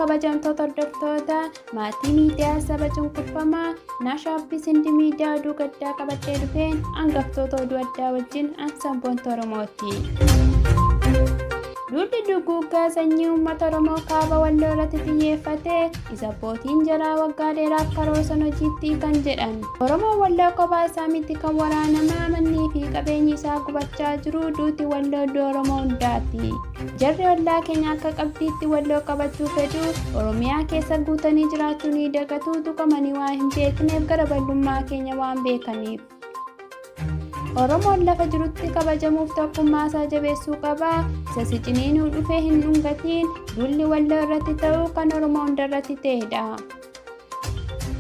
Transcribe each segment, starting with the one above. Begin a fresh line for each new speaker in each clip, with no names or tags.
Kabajamtoota hordoftoota maatii miidiyaa saba cunqurfamaa Naashaabbii Sindi Miidiyaa, oduu gaddaa qabadhee dhufeen hangaftoota oduu addaa wajjin an Sabboonta Oromooti. Duulli duguuggaa sanyii uummata Oromoo kaaba Walloo irratti xiyyeeffate isa abbootiin jaraa waggaa dheeraaf karoorsan hojiitti kan jedhan. Oromoon Walloo kophaa isaa miti kan waraanamaa, mannii fi qabeenyi isaa gubachaa jiru. Duuti Walloo du'a Oromoo hundaati. Jarri ollaa keenya akka qabdiitti Walloo qabachuu fedhu. Oromiyaa keessa guutanii jiraachuu ni dagatu, tuqamanii waan hin beekneef, gara bal'ummaa keenya waan beekaniif. Oromoon lafa jirutti kabajamuuf tokkummaa isaa jabeessuu qaba. Isa si ciniinuu dhufee hin dhungatiin. Duulli Walloo irratti ta'u kan Oromoo hunda irratti ta'edha.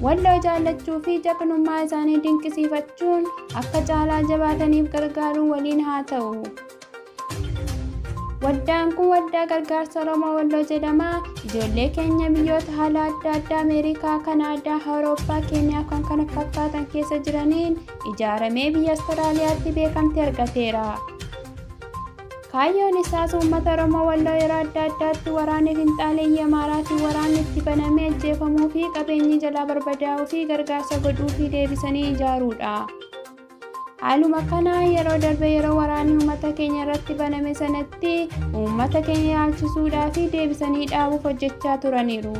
Walloo jaallachuu fi jagnummaa isaanii dinqisiifachuun akka caalaa jabaataniif gargaaruun waliin haa ta'u. Waldaan kun Waldaa Gargaarsa Oromoo Walloo jedhama. Ijoollee keenya biyyoota haala adda addaa Ameerikaa, Kanaadaa, Awurooppaa, Keeniyaa kan kana fakkaatan keessa jiraniin ijaaramee biyya Awustiraaliyaatti beekamtii argateera. Kaayyoon isaas uummata Oromoo Walloo yeroo adda addaatti waraanni finxaaleeyyii Amaaraatiin waraanni itti banamee ajjeefamuu fi qabeenyi jalaa barbadaa'uu fi gargaarsa godhuu fi deebisanii ijaaruudha. Haaluma kanaan yeroo darbe yeroo waraanni uummata keenya irratti baname sanatti uummata keenya yaalchisuudhaa fi deebisanii dhaabuuf hojjechaa turaniiru.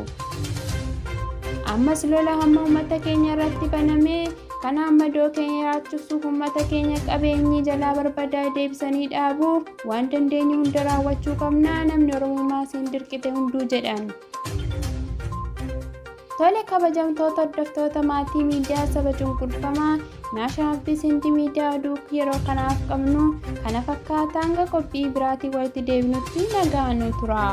Ammas lola hamma uummata keenya irratti baname kana madoo keenya yaalchisuuf, uummata keenya qabeenyi jalaa barbadaa'e deebisanii dhaabuuf waan dandeenyu hunda raawwachuu qabna, namni Oromummaa siin dirqite hunduu jedhan. Tole, kabajamtoota hordoftoota maatii miidiyaa saba cunqurfamaa Naashinaal Sindi Miidiyaa, oduu yeroo kanaaf qabnu kana fakkaata. Hanga qophii biraatiin walitti deebinutti nagaa nu tura.